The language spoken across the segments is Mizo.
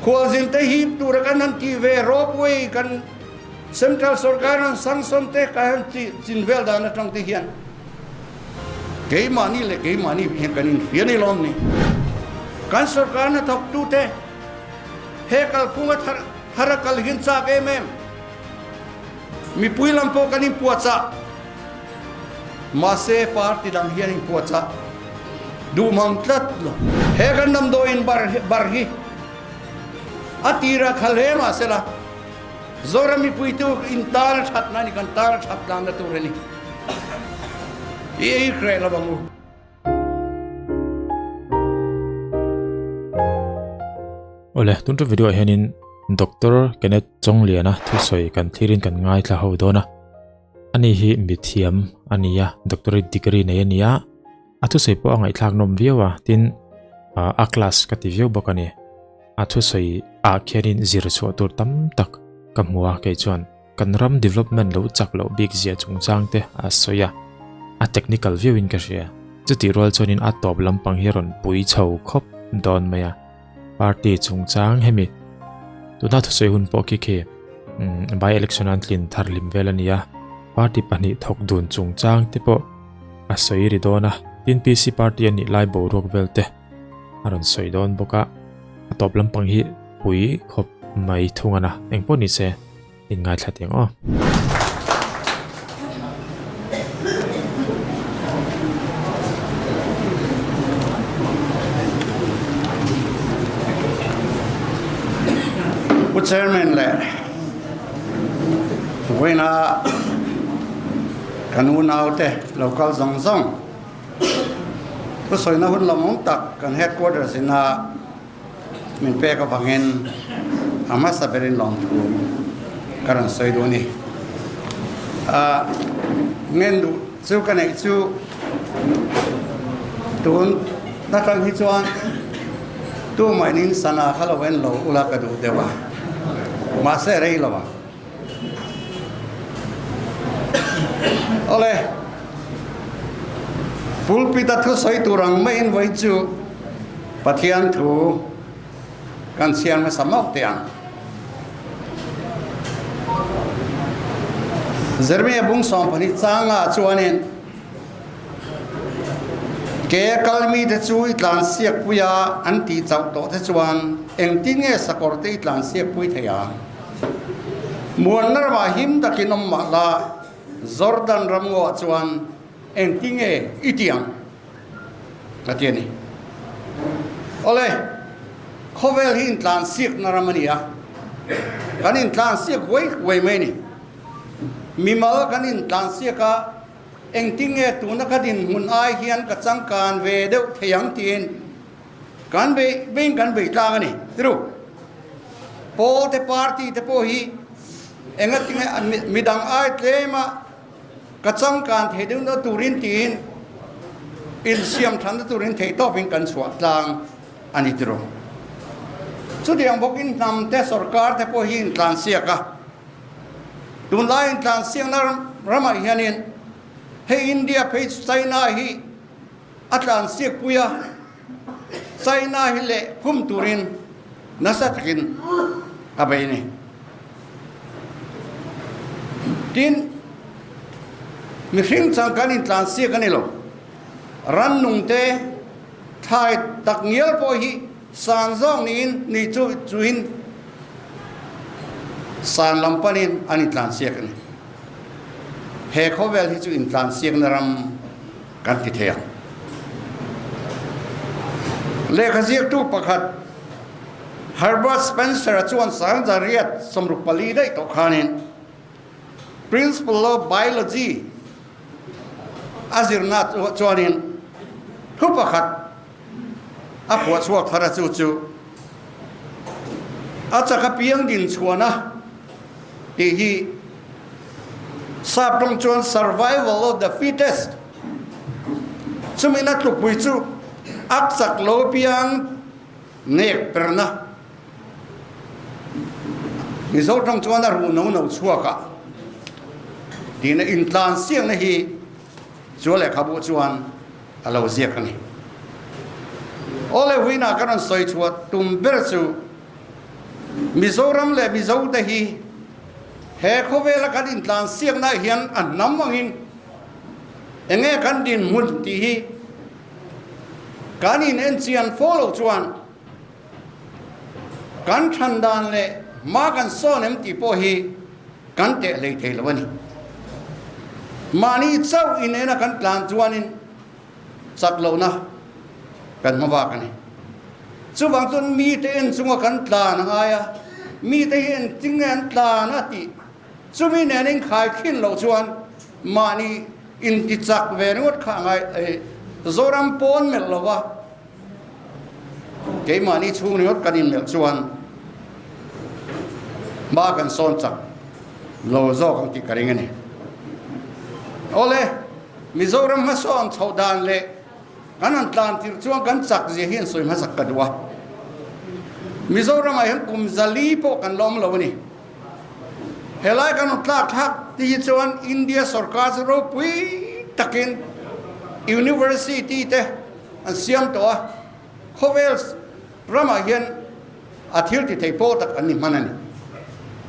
Khualzin te hip tura kan han tih ve ropeway kan central sorkar han sanction te kan han chin vel dan atang te hian keimahni leh keimahni hian kan inhria ni lawm ni. Kan sorkar hnathawktu te he kalphunga thar thar a kal hian chak em em. Mipui lam pawh kan inpuahchah. Mahse party dang hian inpuahchah duh mang tlat lo. He kan damdawiin bar bar hi a tirah kha hle mahsela Zoram mipui tu in tan a that na a ni, kan tan a that tlanna tur a ni. I ei hreh lo ang u. Awle, tun ṭha video ah hianin Doctor Kenneth Chawngliana thusawi kan thlirin kan ngaithla ho dawn a. Ani hi mithiam a ni a, doctorate degree nei a ni a, a thusawi pawh a ngaihthlak nawm viau a, tin a class ka ti viau bawk a ni. A thusawi ah khianin zir chhuah tur tam tak ka hmu a kei chuan kan ram development lo chak loh bik zia chungchang te a sawi a, a technical viau in ka hria. Chutih rual chuanin a tawp lampang hi rawn pui chho khawp dawn mai a. Party chungchang hemi tuna thusawi hun pawh khi khi by election an tlin thar hlim vel a ni a, party pahnih thawk dun chungchang te pawh a sawi ri dawn a, tin PC party a nih lai boruak vel te a rawn sawi dawn bawk a, a tawp lampang hi pui khawp mai thung a na, engpawh ni se in ngaithla teh ang aw. Pu Chairman leh vawiina kan unaute lo kal zawng zawng thusawina hun lawmawm tak kan headquarters ina Min pek avangin a hmasa berin lawmthu ka rawn sawi duh a ni. Ngen duh chu ka neih chu tun atang hi chuan tumahnin sana kha lo en lo ula ka duh deuh a, mahse rei lo ang. Awle, pulpit a thusawi tur ang maiin vawi chu Pathian thu kan chhiar hmasa mauh teh ang. Jeremiah bung 12 changah chuanin Ke kal mite chu i tlansiak pui a an tih chauh tawh te chuan engtin nge sakawr te i tlansiak pui thei ang? Muanna ramah him takin awm mah la, Jordan ram ngawah chuan engtin nge i tih ang? A ti a ni. Awle, khawvel hi intlansiakna ram a ni a, kan intlansiak huai huai mai a ni. Mimal kan intlansiak a, Engtin nge tuna ka dinhmun ai hian ka changkan ve deuh thei ang tiin kan beih beiin kan beih tlang a ni. Tiru, Pawl te party te pawh hi engatinge midang ai tlema ka changkan thei deuh na turin tiin insiam thanna turin theihtawpin kan chhuah tlang a ni tiru. Chutiang bawkin hnam te sorkar te pawh hi intlansiak a. Tunlai intlansiakna ramah hianin hei India phei chu China hi a tlansiak pui a, China hi leh khum turin nasa takin a bei a ni. Tin, mihring chang kan intlansiak a ni lo, rannung te thlai tak ngial pawh hi San zawng niin ni chu chuin san lam panin an intlansiak a ni. He khawvel hi chu intlansiakna ram kan ti thei ang. Lehkha ziaktu pakhat Herbert Spencer-a chuan 1864 daih tawh khanin Principle of Biology a zirna chuanin thu pakhat A phuah chhuak thar a chu chu a chak a piang din chhuan a tih hi sap tawng chuan survival of the fittest chumi na tlukpui chu a chak lo piang nek perna Mizo tawng chuan a ruh no no chhuak a tihna intlan siakna hi chu lehkhabu chuan a lo ziak a ni. Awle huinah ka rawn sawi chhuah tum ber chu Mizoram leh Mizote hi he khawvela kan intlansiaknaah hian a hnam angin eng nge kan dinhmun tih hi kan inenchian fo loh chuan kan than dan leh hma kan sawn em tih pawh hi kan teh hlei thei lo a ni. Mahni chauh inena kan tlan chuanin chak lohna kan hma vak a ni. Chuvang chuan mite en chunga kan tlan a ngai a, mite hi engtin nge an tlan a tih chumi nen inkhai khin loh chuan mahni intichak ve ringawt kha a ngai Zoram pawn melh lo va, keimahni chhung ringawt kan inmelh chuan hma kan sawn chak lo zawk ang tih ka ring a ni. Awle, Mizoram hmasawn chhoh dan leh kan han tlan tirh chuan kan chak zia hi an sawi hmasak ka duh a. Mizoramah hian kum zali pawh kan la awm lo a ni. Helai kan rawn tlak thlak te hi chuan India sorkar chu ropui takin University te an siam tawh a, khawvel ramah hian a thil ti thei pawh tak an ni hman a ni.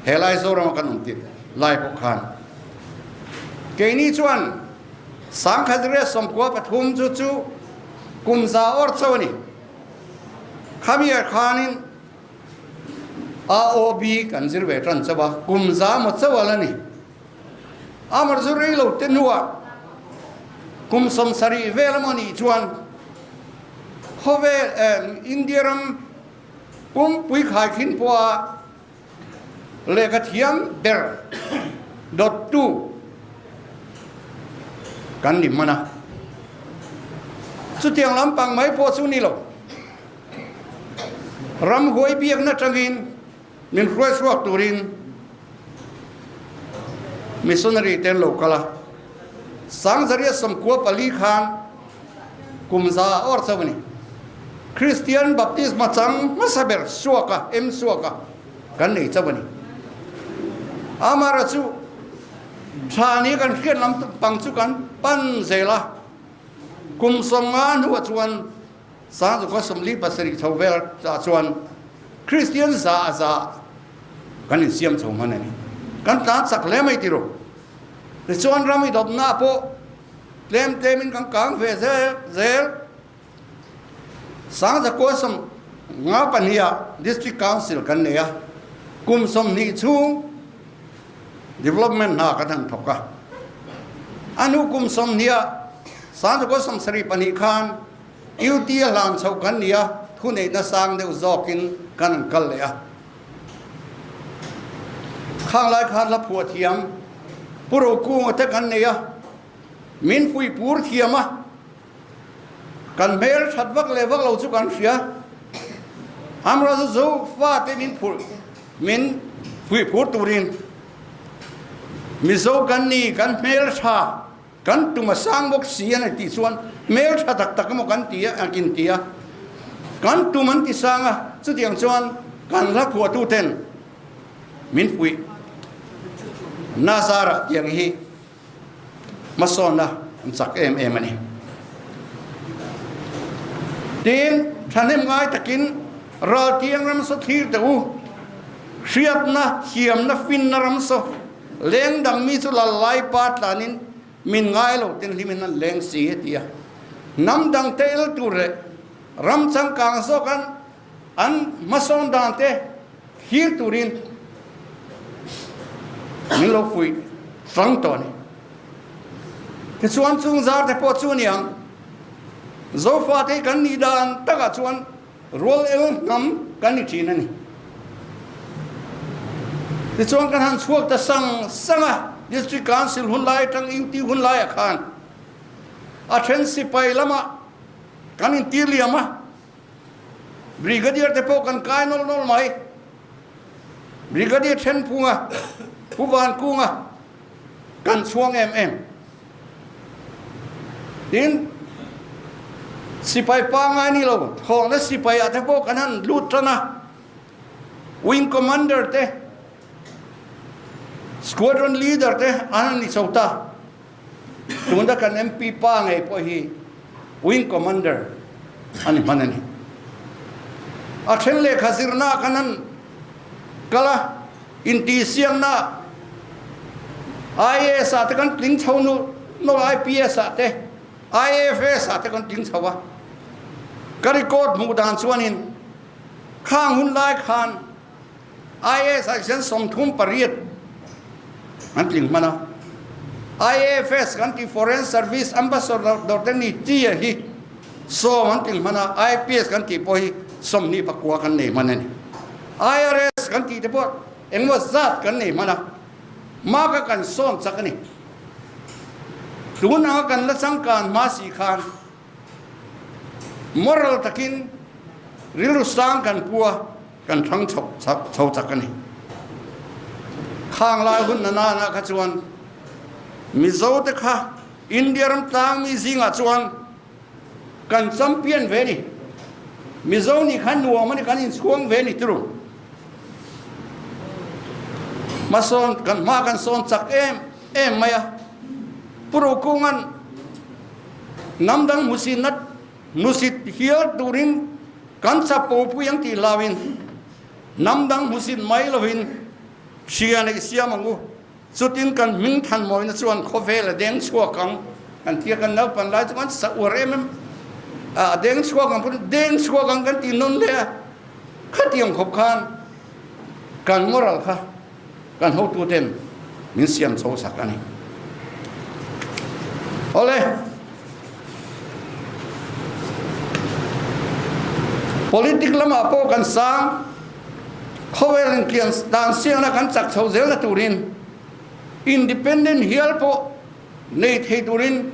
Helai Zorama kan awm tirh lai pawh khan keini chuan 1993 chu chu kum za awr chauh a ni. Khami ah khanin AOB kan zir ve tan chauh a, kum za maw chauh a la ni. Amar zu rei lo te hnuah kum 70 vel emaw nih chuan khawvel India ram pumpui khaikhin pawha lehkha thiam ber dawttu kan ni hman a. Chutiang lampang mai pawh chu ni lo. Ramhuai biakna tangin min hruai chhuak turin missionary te an lo kal a. 1994 khan kum za awr chauh a ni. Kristian baptisma chang hmasa ber Suaka, M Suaka kan nei chauh a ni. Amara chu tha ni kan hriat lam pang chu kan pan zel a. Kum 50 hnuah chuan 1947 chho vel ah chuan Kristian za a za kan insiam chho hman a ni. Kan tlan chak hle mai tiro. Tichuan ram i dawpna pawh tlem tlemin kan kang ve zel zel. 1952 ah District Council kan nei a, kum 20 chhung development hna kan han thawk a. A hnu kum 20 ah 1972 khan UT a hlan chhoh kan ni a, thuneihna sang deuh zawkin kan han kal leh a. Khang lai khan hla phuah thiam Pu Rokunga te kan nei a, min fuih pur thiam a, kan hmel that vak leh vak lo chu kan hria. Amra chu zo fate min phurh min fuih pur turin Mizo kan ni kan hmel tha Kan tum a sang bawk si a ni tih chuan hmel tha tak tak emaw kan ti a, an inti a. Kan tum an ti sang a, chutiang chuan kan hla phuahtu ten min fuih. Nazara tiang hi hmasawnna an chak em em a ni. Tin, thahnem ngai takin raltiang ram saw thlir teh u, hriatna, thiamna, finna ram saw, Leng dang mi chu lal lai pa tlanin min ngai lo ten hlimin an leng si a ti a. Hnam dang te el tur leh ram changkang zawk an an hmasawn dan te thlir turin min lo fuih hrang tawh a ni. Tichuan chung zar te pawh chu a ni ang. Zofate hi kan nih dan takah chuan Rual el hnam kan ni thin a ni. Tichuan kan han chhuak ta sang sang a, District Council hun lai atang UT hun laiah khan a then sipai lamah kan intir liam a, Brigadier te pawh kan kai nawlh nawlh mai. Brigadier Thenphunga, Pu Vankunga kan chhuang em em. Tin, sipai pangngai ni lo, thawkna sipai ah te pawh kan han lut tan a, Wing Commander te, Squadron Leader te an han ni chho ta. Tuna kan MP pa ngei pawh hi Wing Commander a ni hman a ni. A then lehkha zirna ah kan han. Kal a, intihsiakna IAS ah te kan tling chho nu nawlh a, IPS ah te, IFS ah te kan tling chho a. Ka record hmuh dan chuanin khang hun lai khan IAS ah hian 38 an tling hman a. IAFS kan tih Foreign Service Ambassador te ni tia hi 10 an tling hman a, IPS kan tih pawh hi 29 kan nei hman a ni. IRS kan tih te pawh engemaw zat kan nei hman a, hma kha kan sawn chak a ni. Tun anga kan la changkan hma si khan moral takin rilru sang kan pu a, kan thang chho chho chak a ni. Khang lai hun na nana kha chuan Mizo te kha India ram tlang mi zingah chuan kan champion ve ni. Mizo nih kha nuam a ni, kan inchhuang ve ni turu. Hmasawn kan hma kan sawn chak em em mai a. Pu Rokunga'n hnam dang hmusinna hmusit hial turin kan chapo pui ang tih hlauin hnam dang hmusit mai lovin hria neih siam ang u. Chutin kan hming thanmawina chuan khawvel a deng chhuak ang kan ti a, kan naupan lai chu kan sa uar em em a, a deng chhuak ang pawn deng chhuak ang kan ti nawn leh a, khatiang khawp khan kan moral kha kan hotu ten min siam chho sak a ni. Awle, politic lamah pawh kan sang. Khawvel inkian dan siangna kan chak chho zelna turin independent hial pawh nei thei turin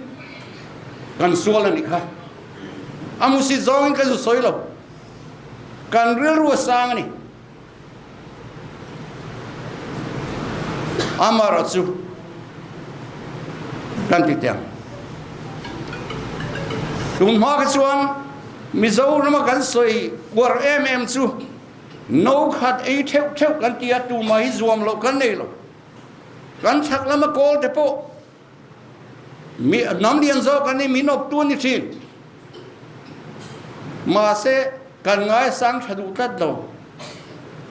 kan sual a nih kha. A musit zawngin ka zu sawi lo. Kan rilru a sang a ni. Amaherawh chu kan ti teh ang. Tun hma kha chuan Mizorama kan sawi uar em em chu no khat ei theuh theuh kan ti a, tumah hi zuam loh kan nei lo. Kan chhak lama kawl te pawh mi hnam lian zawk an ni, min awptu a ni thin. Mahse kan ngaisang tha duh tlat lo.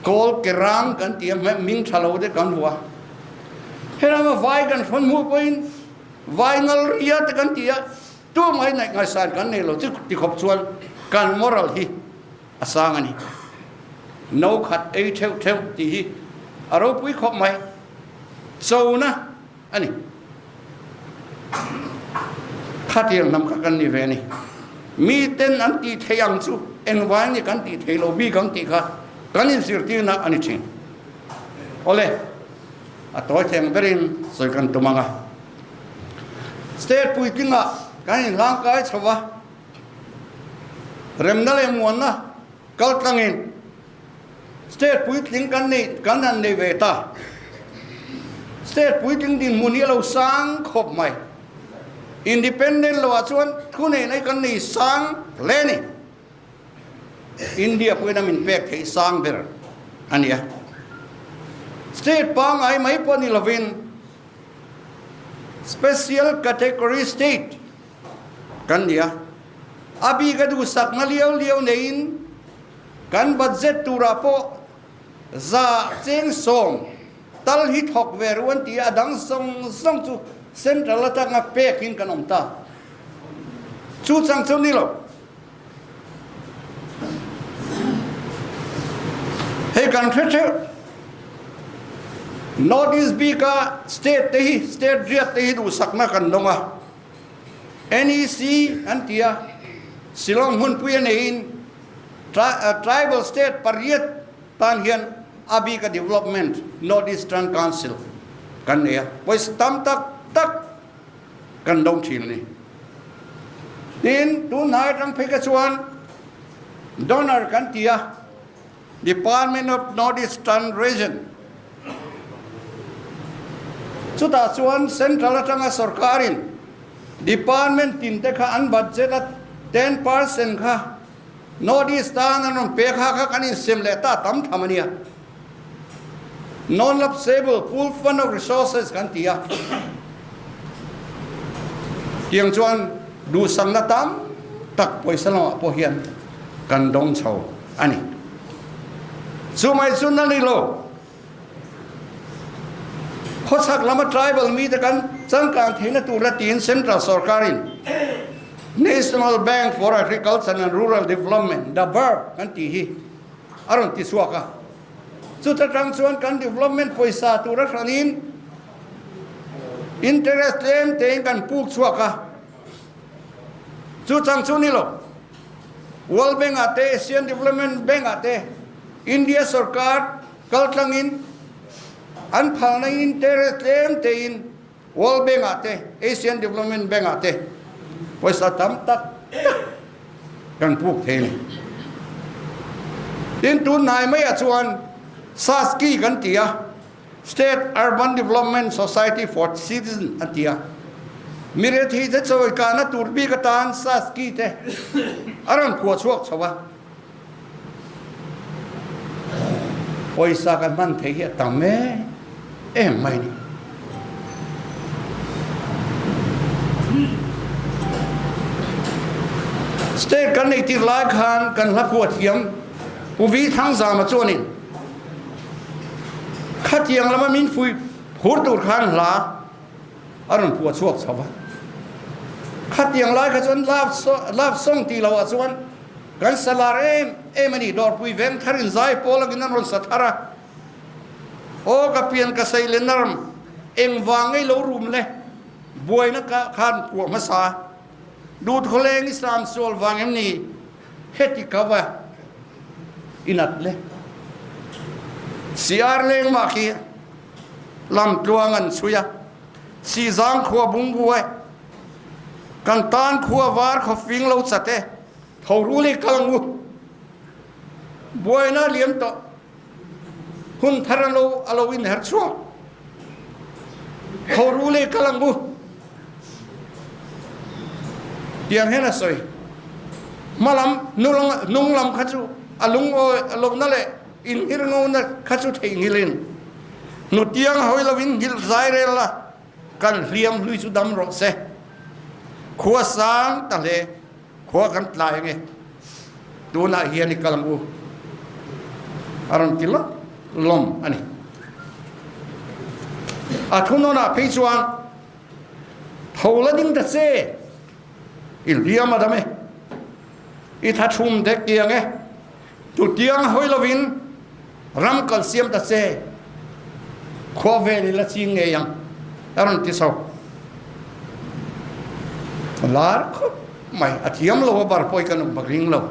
Kawl ke rang kan ti a, hming tha lo te kan hmu a. Helama vai kan hrawn hmuh pawhin vai ngal ria te kan ti a, Tu mai naih ngaihsan kan nei lo chu ti khawp chuan kan moral hi a sang a ni. No khat ei theuh theuh tih hi a ropui khawp mai. Chona a ni. Khatiang hnam kha kan ni ve a ni. Miten an tih theih ang chu engvai nge kan tih theih lo bik ang tih kha kan inzirtirna a ni thin. Awle, a tawi theng berin sawi kan tum ang a. State puitlingah kan inhlangkai chho va, remna leh muanna kal tlangin state puitling kan nei kan han nei ve ta. State puitling dinhmun hi a lo sang khawp mai. Independent loah chuan thu neihna hi kan nei sang hle a ni. India pawhin a min pek theih sang ber a ni a. State pangngai mai pawh ni lovin Special Category State kan ni a, a bik a duhsakna liau liau neiin kan budget turah pawh 10% tal hi thawk ve ru an ti a, a dang zawng zawng chu Central atanga pekin kan awm ta. Chu chang chu ni lo. Hei kan hre theuh North East bika state te hi state riat te hi duhsakna kan dawng a, NEC an ti a, Shillong hmunpui a neiin tribal state pariat tan hian a bika development North Eastern Council kan nei a, pawisa tam tak tak kan dawng thin a ni. Tin, tun hnai atang phei kha chuan donor kan ti a, Department of North Eastern Region. Chutah chuan central atanga sorkarin department tin te kha an budget a 10% kha North East tan an rawn pek kha kha kan insem leh ta tam tham a nia. Non-lapsable pool fund of resources kan ti a, tiang chuan duhsakna tam tak pawisa lamah pawh hian kan dawng chho a ni. Chu mai chu na ni lo. Khawchhak lama tribal mite kan changkang theihna tura tiin Central sorkarin National Bank for Agriculture and Rural Development, NABARD, kan tih hi a rawn ti chhuak a. Chuta tang chuan kan development pawisa tura hranin interest tlem tein kan puk chhuak a. Chu chang chu ni lo. World Bank ah te, Asian Development Bank ah te India sorkar kaltlangin an phalna interest tlem tein World Bank ah te, Asian Development Bank ah te pawisa tam tak tak kan puk thei a ni. Tin, tunhnai maiah chuan SASCI kan ti a, State Urban Development Society for Citizen an ti a. Mi rethei te chawikahna tur bik atan SASCI te a rawn khuah chhuak chho a. Pawisa kan hman theih hi a tam em em mai a ni. State kan nei tir lai khan kan hla khuah thiam Pu Vi Thangzama chuanin Khatiang lama min fuih phur tur khan hla a rawn phuah chhuak chho va. Khatiang lai kha chuan love song tih loh ah chuan kan sa lar em em a ni. Dawrpui veng thar in zai pawl angin an rawn sa thar a. Aw ka pian ka sei le narm engvang ngei lo rum le buaina khan phuah hmasa. Dutkhawleng Islam sual vang em ni? Heti ka va inat le. CR leng mah khi lamtluang an chhui a. Sizang khua bungbu e. Kan tan khua var khaw fing lo chat e. Tho rul i kal ang u. Buaina liam tawh. Hun thar a lo a lo in her chhuak. Tho rul i kal ang u. Tiang hian a sawi. Hmalam hnung lam kha chu a lungawi lohna leh inhirngona kha chu theihnghilhin hnutiang hawi lovin nghilh zai rel la, kan hliam hlui chu dam rawh se. Khua sang ta hle, khua kan tlai ange. Tunah hian i kal ang u. A rawn ti lawm lawm a ni. A thunawnah phei chuan tho la ding ta che, i hliam a dam e, i tha thum dek tiang e, tutiang hawi lovin ram kal siam ta che, khua vel i la ching ngei ang, a rawn ti chho. Lar khawp mai, a thiam lo a bar pawh i kan awm bak ring lo.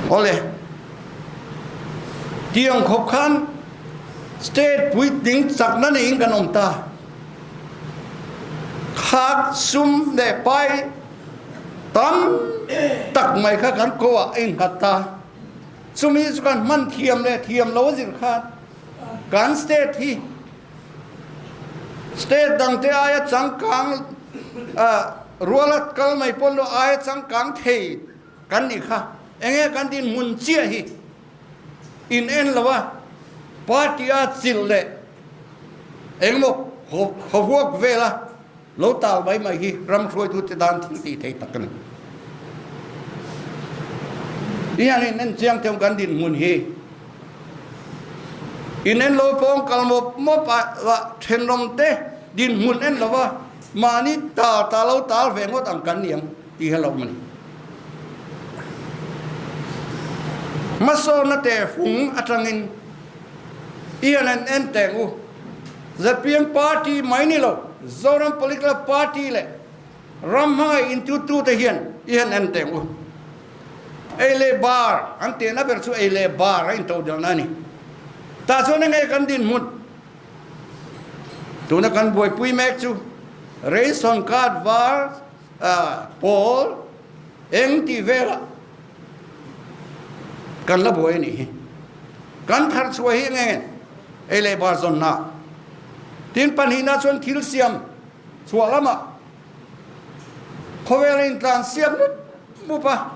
Awle, tiang khawp khan State puitling chakna neiin kan awm ta. Khak sum leh pai tam tak mai kha kan ko ah a innghat ta. Chumi chu kan hman thiam leh thiam lo a zir khan kan state hi state dangte aia changkang ruala kal mai pawn lo aia changkang thei kan nih kha. Enge kan dinhmun chiah hi in en lo a, party a chilh leh engemaw hawvuak vela lo tal mai mai hi ram hruaitute tan thil tih thei tak a ni. Hian in en chiang theuh kan dinhmun hi in en lo pawng kal mawp mawp a thenawm te dinhmun en lo a mahni tal ta lo tal ve ngawt ang kan ni ang tih hi a lo awm a ni. Hmasawnna tehfung atangin ian an en teng u. Zpm party mai ni lo, Zoram Political Party leh ram hmangaih intutute hian i han en teng u. Ei leh bar an tehna ber chu ei leh bar a intodelhna a ni. Tah chuan enge kan dinhmun? Tuna kan buaipui mek chu ration card var Pawl eng tih velah kan la buai a nih hi. Kan thar chhuah hi nge ei leh bar zawnna. Tin pahnihna chuan thil siam chhuah lamah khawvel a intlan siak mup mup a,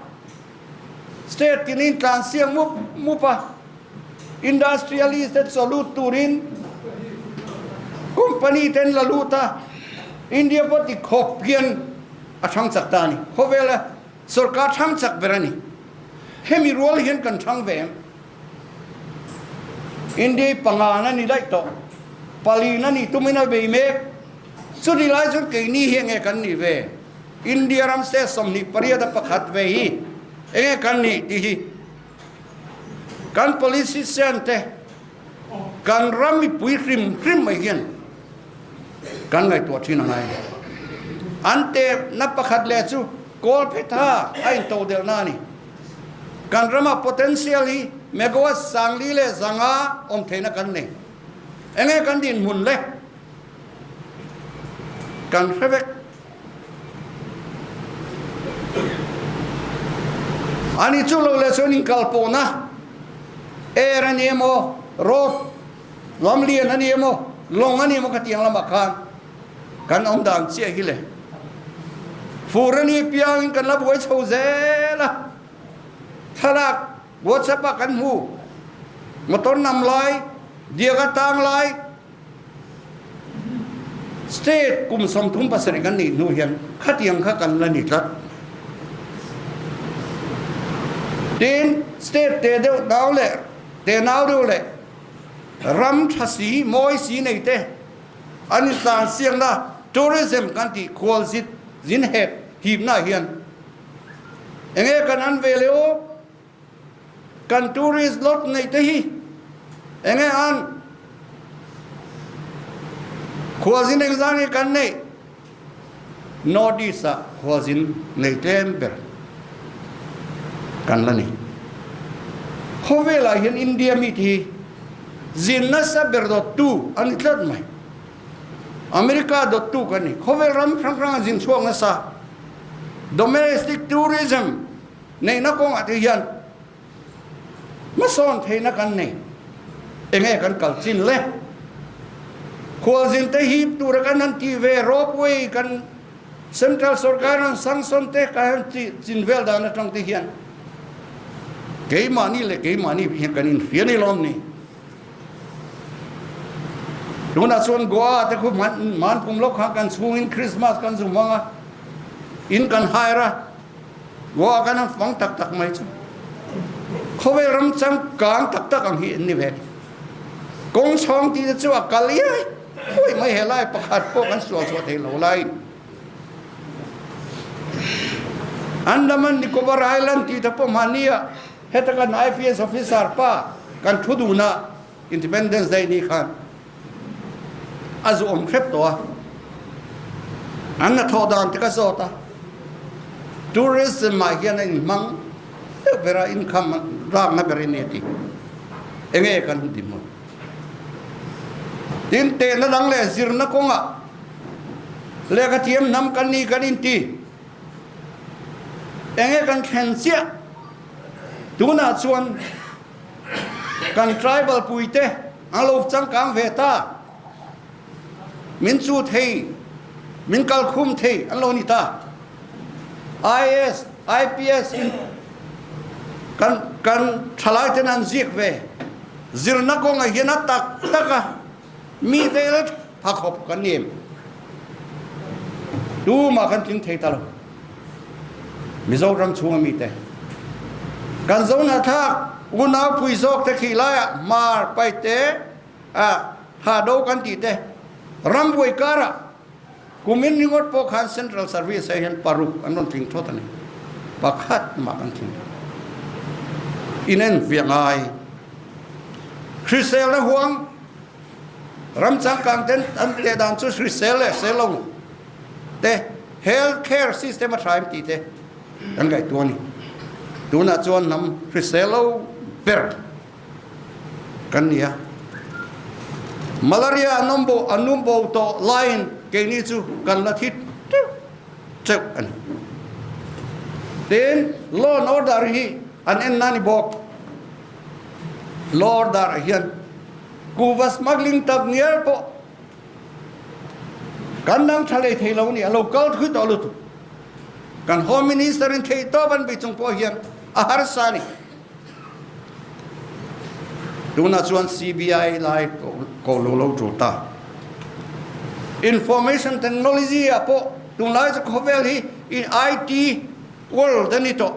state tin a intlan siak mup mup a, Industrialist te chaw lut turin company ten la lut a, India pawh ti khawp hian a thang chak ta a ni. Khawvela sorkar thang chak ber a ni. Hemi rual hian kan thang ve em? India hi pangana ni daih tawh, palina nih tumin a bei mek. Chuti lai chuan keini hi enge kan nih ve? India ram state 28 a pakhat ve hi enge kan nih tih hi kan politician te kan ram mipui hrim hrim mai hian kan ngaihtuah thin a ngai. An tehna pakhat leh chu Kawlphetha a intodelhna a ni. Kan rama potential hi megawatt 4500 awm theihna kan nei. Enge kan dinhmun le? Kan hre vek. Ani chu lo leh chuan inkalpawhna air a ni emaw, road lam lian a ni emaw, lawng a ni emaw khatiang lamah khan kan awm dan chiah hi le. Fur a ni piangin kan la buai chho zel a, thlalak WhatsApp ah kan hmu, motor nam lai, diak a tang lai, State kum 37 kan nih hnu hian khatiang kha kan la ni tlat. Tin, state te deuh nau leh te nau deuh leh ram tha si, mawi si nei te an intlan siakna tourism kan tih khual zit zin hep hipna hian enge kan an ve leh aw? Kan tourist lot neih te hi enge an khualzin engzah nge kan neih? North East ah khualzin nei tlem ber kan la ni. Khawvel ah hian India mi te hi zin nasa ber dawttu an ni tlat mai. America dawttu kan ni. Khawvel ram hrang hrang ah zin chhuak nasa. Domestic tourism Neihna kawngah te hian hmasawn theihna kan nei. Enge kan kal chin le? Khualzin te hip tura kan han tih ve ropeway kan Central sorkar an sanction te kan han tih chin vel dan atang te hian keimahni leh keimahni hian kan inhria ni lawm ni. Tunah chuan Goa te khu hmanpum lawk khan kan chhungin Christmas kan zu hmang a, in kan hire a. Goa kan han fang tak tak mai chu khawvel ram changkang tak tak ang hi an ni ve. Kawng chhawng tih te chu a kal iai uai mai helai pakhat pawh kan sual chhuah thei lo laiin Andaman Nicobar Island tih te pawh mahnia heta kan IPS officer pa kan thu duna Independence Day ni khan a zu awm hrep tawh a, an hnathawh dan te ka zawt a, tourism ah hian a inhmang deuh ber a, income lakna ber in a ti, enge kan ti hmun. Tin, tehna dang leh zirna kawngah lehkha thiam hnam kan ni kan inti, enge kan thlen chiah, tunah chuan Kan tribal puite an lo changkang ve ta. Min chu thei, min kal khum thei an lo ni ta. IAS, IPS in kan kan thalai ten an ziak ve. Zirna kawngah hian a tak tak a mi te la tha khawp kan ni em? Tumah kan tling thei ta lo. Mizoram chhunga mite kan zo hnahthlak unau pui zawk te khi laiah Hmar Paite ah tha do kan tih te rambuai karah kumin ringawt pawh khan Central Service ah hian paruk an rawn tling thawt a ni. Pakhat mah kan tling lo. Inenfiah ngai. Hriselna huang ram changkang ten an teh dan chu hrisel leh hrisel lo te health care system a tha em tih te kan ngaihtuah a ni. Tunah chuan hnam hrisel lo ber kan ni a. Malaria an awm bo an awm bo tawh laiin keini chu kan la thi teuh teuh a ni. Tin, law and order hi an en na ni bawk. Law order ah hian kuva smuggling tak ngial pawh Kan dang tha lei thei lo ni, a lo kal thui tawh lutuk. Kan Home Minister in thei tawp an bei chung pawh hian a harsa a ni. Tunah chuan CBI lai ko lo lo tul ta. Information technology ah pawh tunlai chu khawvel hi IT world a ni tawh.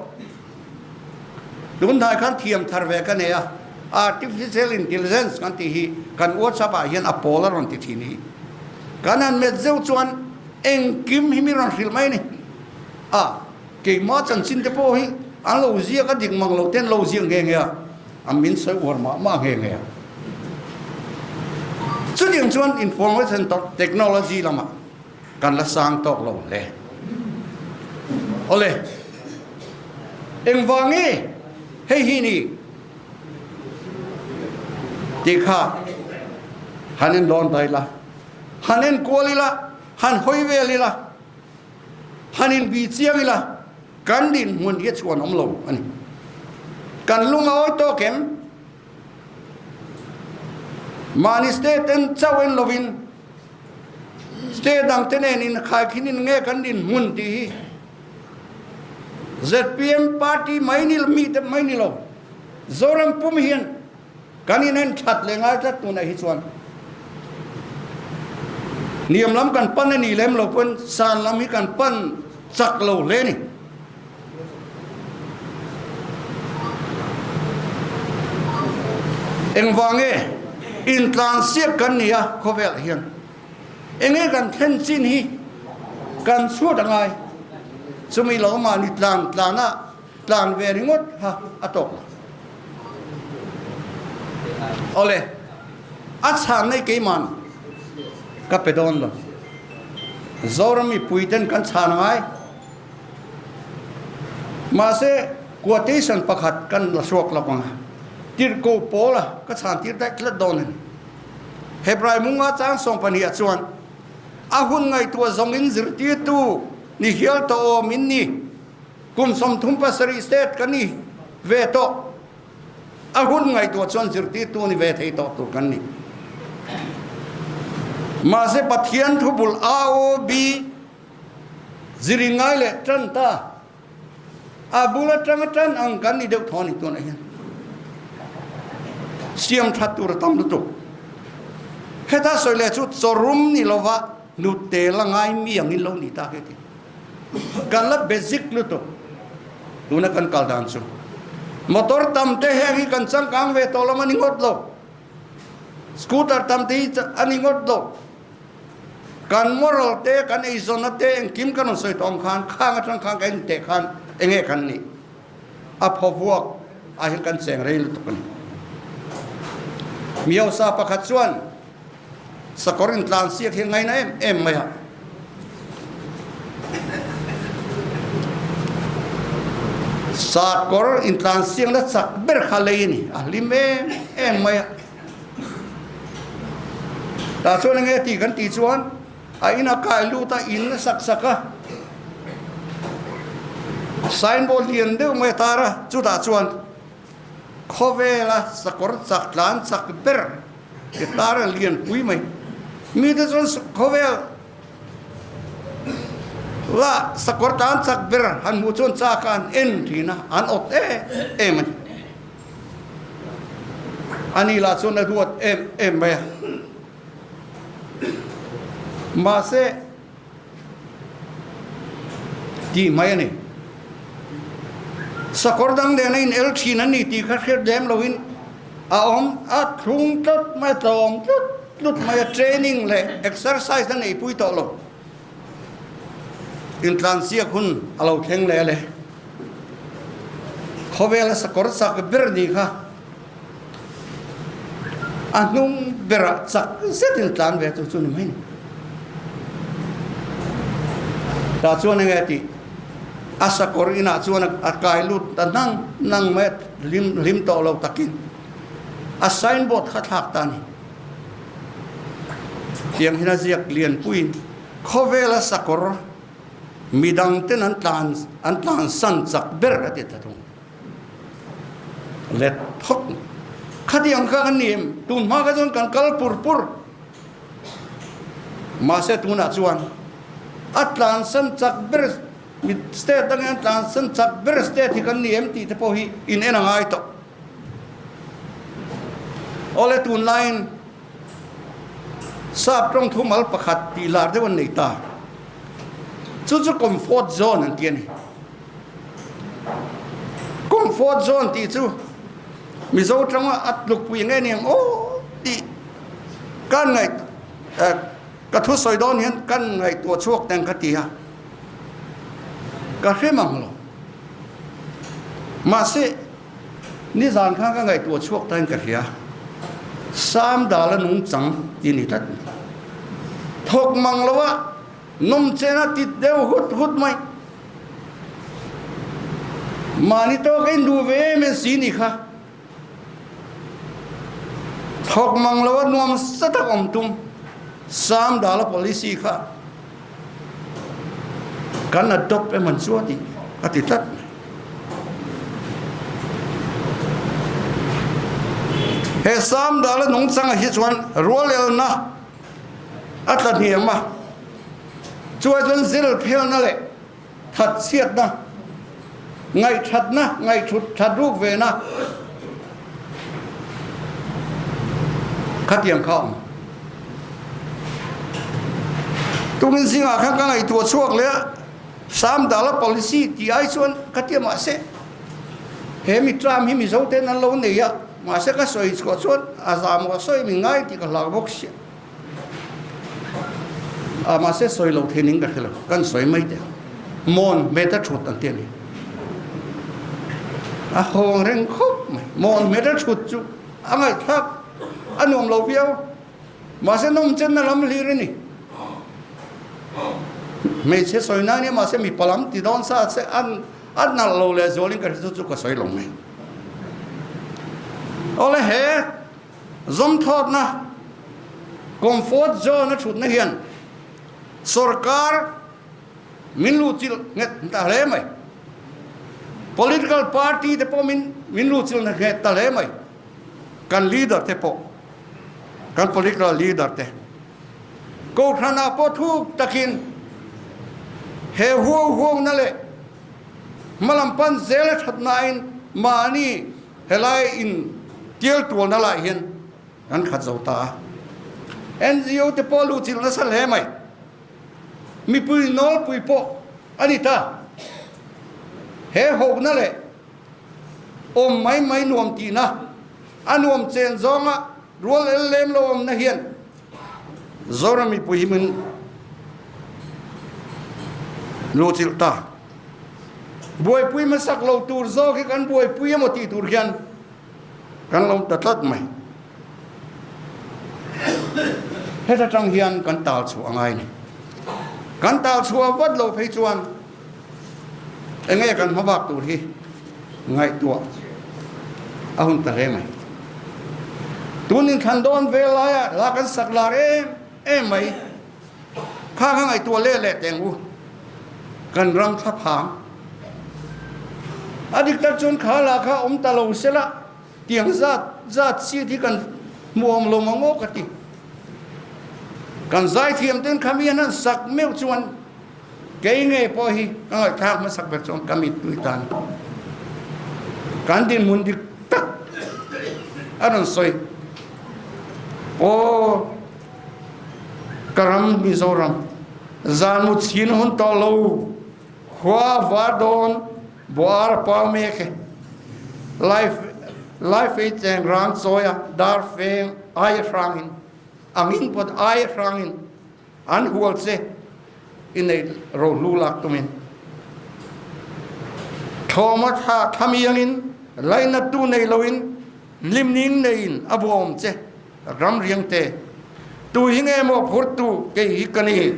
Tunhnai khan thiam thar ve ka nei a. Artificial Intelligence kan tih hi kan WhatsApp ah hian a pawl a rawn ti thin hi. Kan han met zeuh chuan engkim hi mi rawn hrilh mai a ni. A, keimah chanchin te pawh hi an lo ziak a dik mang lo te an lo ziak nghe nghe a, a min sawi uar mah mah nghe nghe a. Chutiang chuan Information Technology lamah kan la sang tawk lo hle. Awle, engvang nge hei hi ni tih kha han en dawn ta ila, han en kual ila, han hawi vel ila, han inbi chiang ila, kan dinhmun hi a chhuan awm lo a ni. Kan lung a awi tawk em? Mahni state en chauh en lovin State dang te nen in khaikhin in nge kan dinhmun tih hi zpm party mai ni mi te mai ni lo Zoram pum hian kan in en that leh ngai tlat tunah hi chuan niam lam kan pan a ni lem lo pawn san lam hi kan pan chak lo hle a ni. Engvang nge intlansiak kan ni a khawvelah hian enge kan thlen chin hi kan chhut a ngai chumi lo mahni tlan tlana tlan ve ringawt kha a tawk lo. Awle a chhan nei keiman ka pe dawn lo Zoram mipui ten kan chhan a ngai. Mahse, quotation pakhat kan la hruak lawk ang a, Tirhkoh Paula ka chhan tir daih tlat dawn a ni. Hebrai munga chang 12 ah chuan, A hun ngaihtuah zawngin zirtirtu ni hial tawh awm in ni, kum 37 state ka ni ve tawh. A hun ngaihtuah chuan zirtirtu ni ve thei tawh tur kan ni. Mahse, Pathian thubul AOB Ziri ngai leh tan ta. A bul atanga tan ang kan ni deuh thaw a ni tunah hian. Siam that tur a tam lutuk. Heta sawi leh chu chawrum ni lova hnute la ngai mi angin lo ni ta khi ti. Kan la basic lutuk tuna kan kal dan chu. Motor tam te heng hi kan changkang ve tawh lo a ni ngawt lo. Scooter tam te hi a ni ngawt lo. Kan moral te, kan eizawnna te engkim kan rawn sawi tawh ang khan, khang atang khan kan inteh khan enge kan nih? A phaw vuak ah hian kan cheng rei lutuk a ni. Mi hausa pakhat chuan sakawr intlan siak hi a ngaina em em mai a. Sakawr intlan siakna chak ber kha lei a ni, a hlim em em mai a. Tah chuan enge tih kan tih chuan a in a kai lut a, in a sak sak a, signboard lian deuh mai a tar a, chutah chuan khawvela sakawr chak tlan chak ber ti tar a lian pui mai. Mite chuan khawvel la sakawr tlan chak ber han hmuh chuan chak a an en thin a, an awt em em a ni. Ani lah chuan a ruat em em mai a. Mahse, tih mai a ni. Sakawr dang nena in el thin a ni tih kha hriat lem loin a awm a thlung tlat mai a, tlawm tlut tlut mai a, training leh exercise a neihpui tawh lo. Intlansiak hun a lo thleng leh a le. Khawvela sakawr chak ber ni kha a hnung berah chak zetin tlan ve tur chu ni mai ni. Tah chuan enge a tih? A sakawr inah chuan a kai lut ta nang nang mai a, hlim hlim tawh lo takin a signboard kha thlak ta a ni. Tiang hian a ziak lianpuiin khawvela sakawr Midang ten an tlan an tlan san chak ber a ti ta thung. Let thawk khatiang kha kan ni em? Tun hma kha chuan kan kal pur pur. Mahse tunah chuan a tlan san chak ber mi state dangin an tlan san chak ber state hi kan ni em tih te pawh hi in en a ngai tawh. Awle tunlaiin Sap tawng thumal pakhat tih lar deuh an nei ta. Chu chu comfort zone an ti a ni. Comfort zone tih chu. Mizo tanga a tlukpui nge niang aw tih kan ngaih ka thusawi dawn hian kan ngaihtuah chhuak teng ka ti a, ka hre mang lo. Mahse, nizan khan ka ngaihtuah chhuak tain ka hria, Sam dala nungchang tih a ni tlat mai. Thawk mang lo a nawm chen a tit deuh hut hut mai. Mahni tawk a induh ve em em si ni kha. Thawk mang lo a nuam sa tak awm tum Sam dala policy kha kan adopt em an chu a ti a ti tlat mai. He Sam dala nungchangah hi chuan rualelna a tla hniam a, chuai chuan zil phelna leh that chhiatna, ngaihthatna, ngaihthut that ruk vena khatiang kha a awm. Tumin zingah khan ka ngaihtuah chhuak leh a, Sam Dala policy tih ai chuan ka tia mahse he mi tram hi Mizo ten an lo nei a, mahse ka sawi chhuah chuan a zahmawh sawi min ngai tih ka hlau bawk sia. A mahse sawi lo thei ning ka hre lo, kan sawi mai teh ang. Mawn hmet a thut an ti a ni. A hawng reng khawp mai. Mawn hmet a thut chu a ngaihthlak a nuam lo viau. Mahse nawm chenna lam hlir a ni. Hmeichhe sawi na nia mahse mipa lam ti dawn sa se an a nalh lo leh zualin ka hre chu chu ka sawi lo mai. Awle he Zawmthawtna, comfort zone, a thutna hian sorkar min luhchilh nghet ta hle mai. Political party te pawh min min luhchilh nghet ta hle mai. Kan leader te pawh, kan political leader te. Kohhranah pawh thuk takin he huau huauna leh hmalam pan zel a thatnain mahni Helai in tial tualna lah hian kan khat zo ta a. NGO te pawh luhchilh nasa hle mai. Mipui nawlpui pawh a ni ta. He hohna leh awm mai mai nuam tihna, a nuam chen zawnga rual el lem lo awmna hian Zoram mipui hi min luhchilh ta. Buaipui hmasak lo tur zawk hi kan buaipui emaw tih tur hian kan lo ta tlat mai. Heta tang hian kan tal chhuah a ngai ni. Kan tal chhuah vat lo phei chuan enge kan hma bak tur hi ngaihtuah a hun ta hle mai. Tun inthlan dawn vel laia la kan sak lar em em mai. Kha kha ngaihtuah leh leh teng u. Kan ram thla phang. A dik tak chuan kha lah kha awm ta lo sela tiang zat zat seat hi kan hmu awm lo mang aw ka ti. Kan zaithiam ten kha mi an han sak meuh chuan kei ngei pawh hi ka ngaihthlak hmasak ber chuan ka mittui tan kan dinhmun dik tak a rawn sawi. Aw. Ka ram Mizoram zan mu chin hun tawh lo khua var dawn buar pau mek e. Life life ei cheng rang chawi a dar feng ai a hrang in angin pawt ai a hrang in an hual che i nei rohlu lak tumin thawm a tha thlamiang in lainat tu nei lo in limning nei in a bawm che Ram riang te, tu hi nge maw phurtu kei hi ka ni?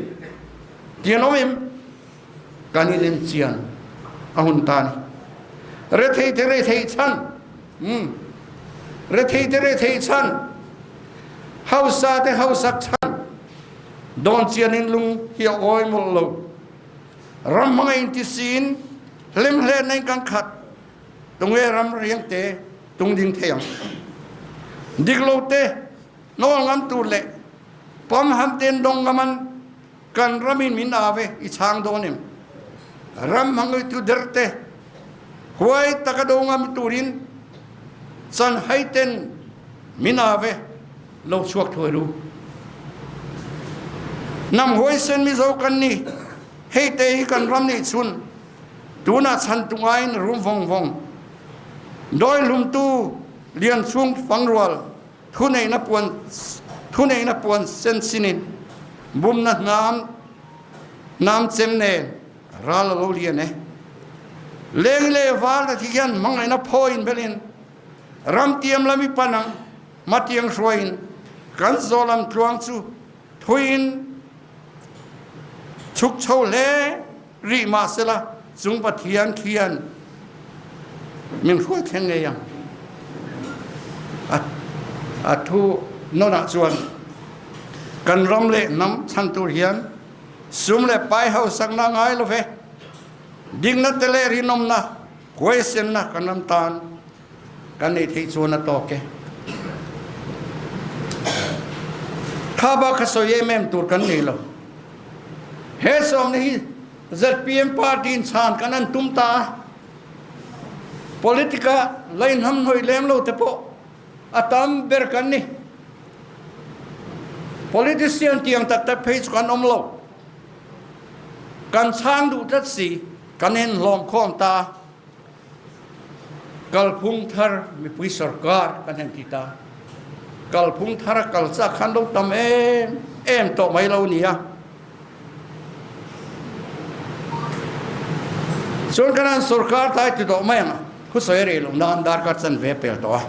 Tian awm em? Kan in en chian a hun ta ni. Rethei te rethei chhan, um, rethei te rethei chhan, hausa te hausak chhan, dawn chian in lung hi a awi mawlh lo. Ram hmanga inti siin hlemhletna in kan khat. Tunge ram riang te tung ding thei ang? Dik lo te nawl ngam tur leh pam ham ten dawng ngam an kan ram in min ave i chhang dawn em? Ram hmangui tu der te huai taka do ngam turin chan hai ten min ave lo chhuak thuai ru. Hnam huaisen Mizo kan ni, hei te hi kan ram nih chhun Tunah chhan tu ngaiin rum vawng vawng. Dawi hlumtu. Lianchhung fangrual thuneihna puan thuneihna puan sen sinin bumna hnam hnam chem nen ral a lo lian e. Leng leh val ta thi hian hmangaihna phawiin belin ram tiam lami pan ang hmatiang hruaiin kan zawlam tluang chu thuiin chhuk chho hle rih mahsela chung Pathian khian min hruai thleng ngei ang. A a thu nawnah chuan kan ram leh hnam chhan tur hian sum leh pai hausakna ngai lo ve. Dikna te leh rinawmna, huaisenna kan ram tan kan nei theih chuan a tawk e. Kha bak kha sawi em em tur kan nei lo. He sawmna hi zpm party in chhan kan an tum ta a, politic-a la inhamhnawih lem lo te pawh a tam ber kan ni. Politician tiang tak tak phei chu kan awm lo. Kan chhang duh tlat si, kan inhlawm khawm ta a. Kalphung thar mipui sorkar kan han ti ta. Kalphung thar a kal chak khan lo tam em em tawh mai lo nia. Chuan kan han sorkar ta i ti tawh mai ang a, thusawi a rei lo nan darkar chanve a pel tawh a.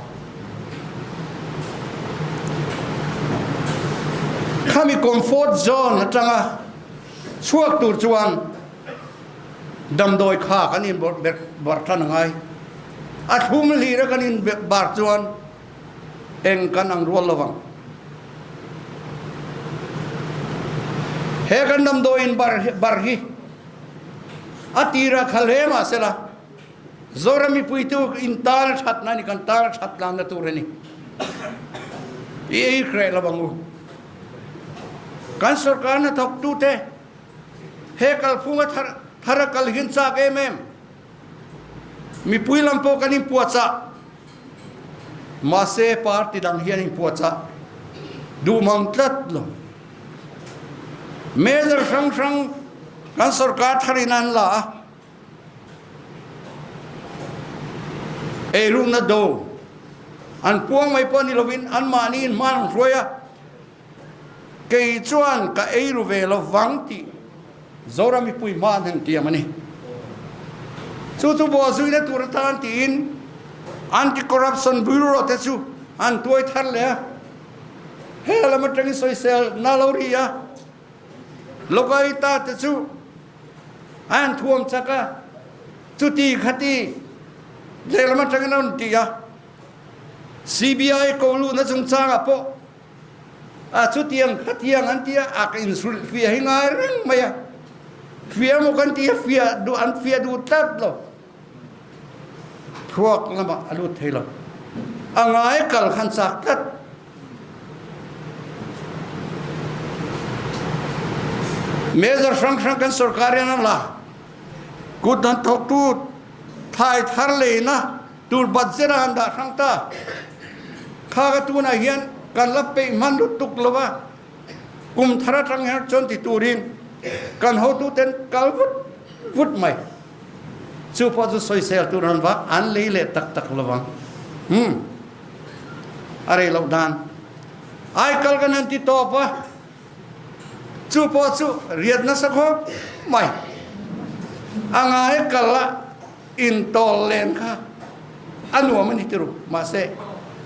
Khami comfort zone atanga chhuak tur chuan Damdawi kha kan in bar tan a ngai. A thlum hlir a kan in bar chuan eng kan ang rual lo vang. He kan damdawi in bar hi a tira kha hle mah sela Zoram mipuitu in tan a that na a ni, kan tan a that tlanna tur a ni. I ei hreh lo ang u. Kan sorkar hnathawktute He kalphunga thar thar a kal hin chak em em. Mipui lam pawh kan inpuahchah. Mahse party dang hian inpuahchah duh mang tlat lo. Measure hrang hrang kan sorkar tharin an la a. Eirukna do an puang mai pawh ni lovin anmahni in hman an hruai a. Kei chuan ka ei ru ve lo vang tih Zoram mipui hma an han tiam a ni. Chu chu buahzuina tur atan tiin Anti-Corruption Bureau te chu an tuai thar leh a. He lam atangin sawisel na lo ri a, Lokaita te chu a han thuam chak a, chuti khati lehlam atangin a rawn ti a. CBI ko luhna chungchangah pawh a chutiang khatiang an ti a, a ka insulh fiah hi ngai reng mai a, fiah maw kan ti a, fiah duh an fiah duh tlat lo, thluak lamah a lut thei lo, a ngai kal khan chak tlat. Measure hrang hrang kan sorkar hian a la, kut hnathawktu thlai thar leina Tur budget a han dah hrang ta. Kha ka tunah hian kan la peih hman lutuk lo va, kum thar atang hian chuan ti turin kan hotuten kal vut vut mai. Chu pawh chu sawisel tur an va an lei leh tak tak lo vang. Umm. A rei loh dan. Aikal kan han ti tawp a. Chu pawh chu riat nasa khawp mai. A ngai kal a. Intawl len kha a nuam a ni ti ru. Mahse,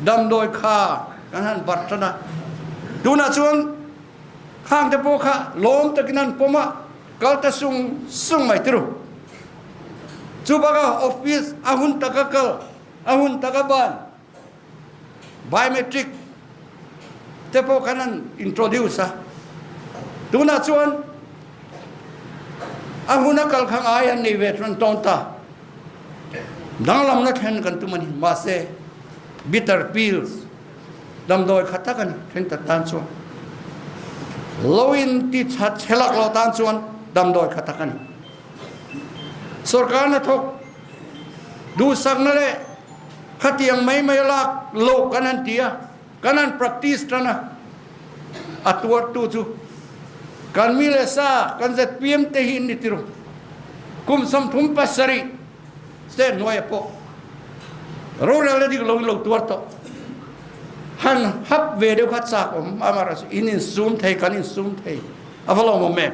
damdawi kha kan han barh tan a. Tunah chuan khangte pawh kha lawm takin an pawm a, kal ta sung sung mai ti ru. Chu bakah office a hun taka kal, a hun taka ban, biometric te pawh khan an introduce a. Tunah chuan a huna kal kha ngai an nei ve chuan tawn ta. Danglamna thlen kan tum a ni. Mahse, bitter pills damdawi kha tak a ni then tak tan chuan. Lo in ti that chelak lo tan chuan damdawi kha tak a ni. Sorkar hnathawk duhsakna leh khatiang mai mai lak loh kan han ti a, kan han practice tan a, a tuartu chu kan mi leh sa kan zpm te hi an ni tirung. Kum 37 state hnuaiah pawh. Rorelna dik lo in lo tuar tawh. Han hap ve deuh kha chak awm amaherawhchu in insum thei kan insum thei a va lawmawm em.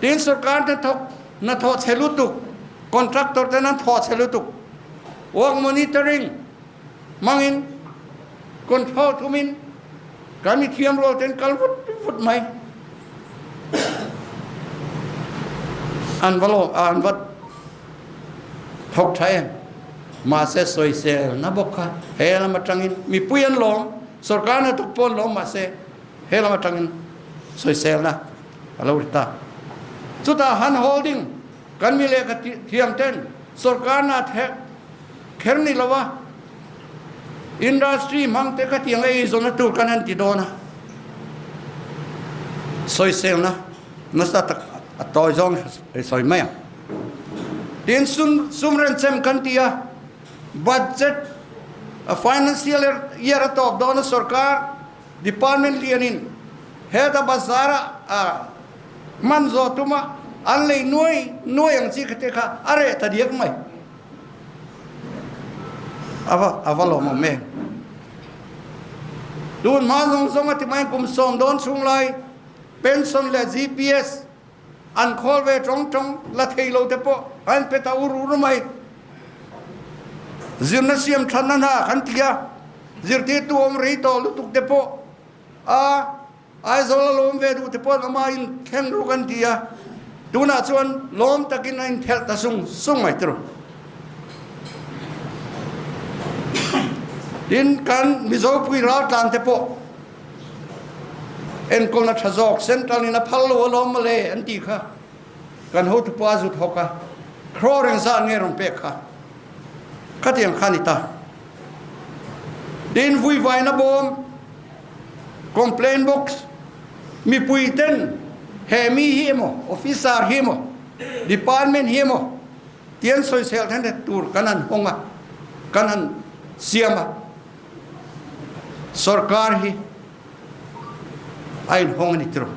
Tin sorkar hnathawk hnathawh chhe lutuk contractor ten an thawh chhe lutuk work monitoring hmangin control thumin kan mithiam rual ten kal vut vut mai an va lawm an va Thawk tha em? Mahse sawisel na bawk kha he lam atangin mipui an lawm, sorkar hnathawk pawh an lawm mahse he lam atangin sawisel na a lo ri ta. Chutah hand holding kan mi lehkha thiam ten sorkar hna theh kher ni lo a, industry hmang te khatiang ei zawnna tur kan han ti dawn a, sawisel na nasa tak a tawi zawng sawi mai ang. Tin sum sum renchem kan ti a, budget a financial year a tawp dawn a sorkar department lianin heta bazar a a hman zawh tuma an lei nuai nuai ang chi kha te kha a reh ta diak mai. A va a va lawmawm em. Tun hma zawng zawng a ti mai kum sawm dawn chhung lai pension leh GPS An khawl ve tawng tawng la thei lo te pawh an pe ta ur ur mai. Zirna siam thanna hna kan ti a, zirtirtu awm rei tawh lutuk te pawh a Aizawl a lawm ve duh te pawh an awm a, in thleng ru kan ti a, tunah chuan lawm takin a inthelh ta sung sung mai tiraw. Tin, kan Mizopui raltlan te pawh Enkawlna tha zawk Central in a phal lo alawm mawle an tih kha kan hotupa zu thawk a, crore engzat nge rawn pek kha khatiang kha a ni ta. Tin vuivaina bawm, complaint box, mipui ten he mi hi emaw officer hi emaw department hi emaw tian sawisel then tur kan han hawng a, kan han siam a. Sorkar hi a inhawng a ni tiraw?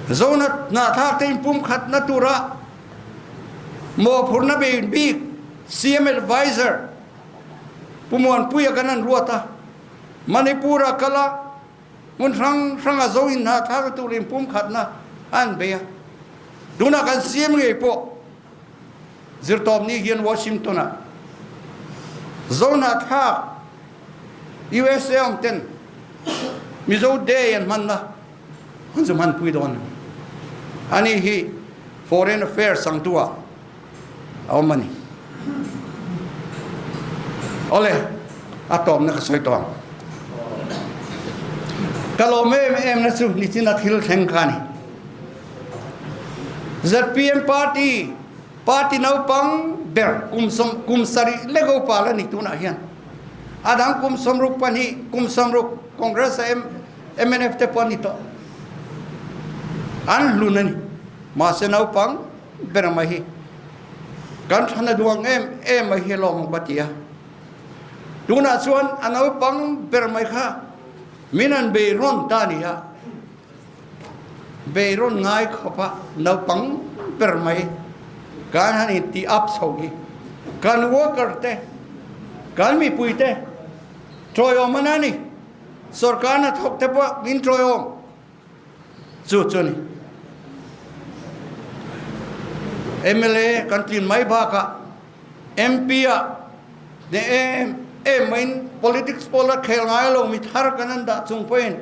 Zona hnahthlak te inpumkhatna tura mawhphurhna bei bik CM Adviser Pu Muanpuia kan han ruat a, Manipur-a kal a, hmun hrang hranga zo inhnahthlak tur inpumkhatna a an bei a. Tunah kan CM ngei pawh Zirtawpni hian Washington-ah Zohnahthlak USA awm ten Mizo Day an hmanna an zu hmanpui dawn a ni. Ani hi Foreign Affairs sangtu-ah a awm a ni. Awle, a tawpna ka sawi tawh ang. Ka lawm em em na chu nichina thil thleng kha a ni. Zpm party, party naupang ber kum sawm kum sarih lek upa la ni tunah hian a dang kum sawmruk pahnih kum sawmruk Congress a mnf te pawh an ni tawh an hlun a ni mahse naupang ber mai hi kan thana duang em em mai hi lawm ka ti a tunah chuan a naupang ber mai kha min an bei rawn ta a ni a. Beirawn ngai khawpa naupang ber mai kan han in ti up chho hi kan worker te kan mipui te tawiawm a na ni sorkar hnathawk te pawh in tawiawm chu chu ni mla kan tlin mai bakah MP ah ne em em maiin politics pawh la khel ngai lo mi thar kan an dah chung pawhin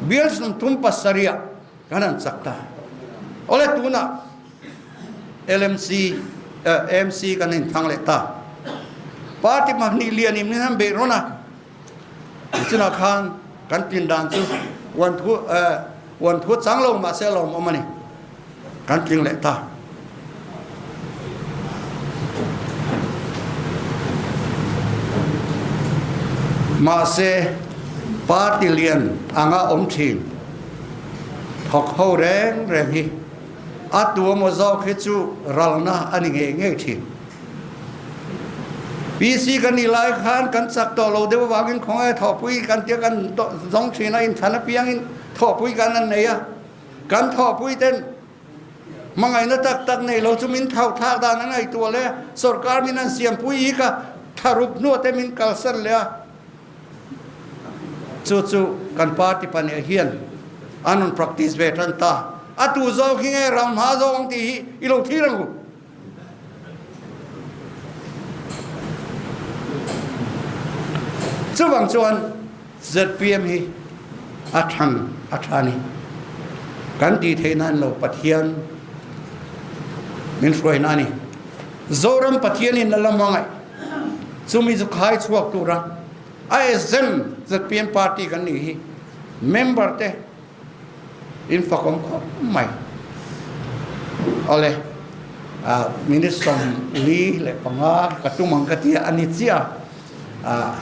bial sawmthum pasarih ah kan han chak ta. Awle tunah LMC AMC kan inthlang leh ta. Party pahnih lian in min han beih rawn a, nichinah khan kan tlin dan chu uan thu uan thu chang lo mahse a lawmawm a ni. Kan tling leh ta. Mahse, party lian anga awm thin thawk ho reng reng hi a tu emaw zawk hi chu ralna a ni ngei ngei thin. PC kan nih lai khan kan chak tawh lo deuh avangin khawngaih thawhpui kan tia kan zawng thin a, inthlan apiangin thawhpui kan an nei a. Kan thawhpui ten Hmangaihna tak tak nei lo chu min thau thlak dan a ngaihtuah leh a, sorkar min an siampui hi kha tharup hnuah te min kalsan leh a. Chu chu kan party pahnih hian an rawn practice ve tan ta. A tu zawk hi nge ram hma zawk ang tih hi i lo thlir ang u. Chuvang chuan zpm hi a thang a tha ni. Kan tih theih nan lo Pathian min hruaina a ni. Zoram Pathianin a la hmangaih. Chumi chu khai chhuak tura a SM zpm party kan nih hi member te in fakawm khawp mai. Awle, minute 45 ka tum ang ka ti a, a ni chiah a,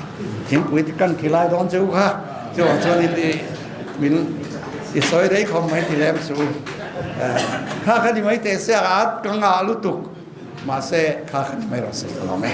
thingpui te kan thi lai dawn che u kha, chuvang chuan in min i sawi rei khawp mai ti lem suh u. Kha kha ni mai teh se a, ka ngah lutuk, mahse kha kha ni mai rawh se ka lawm e.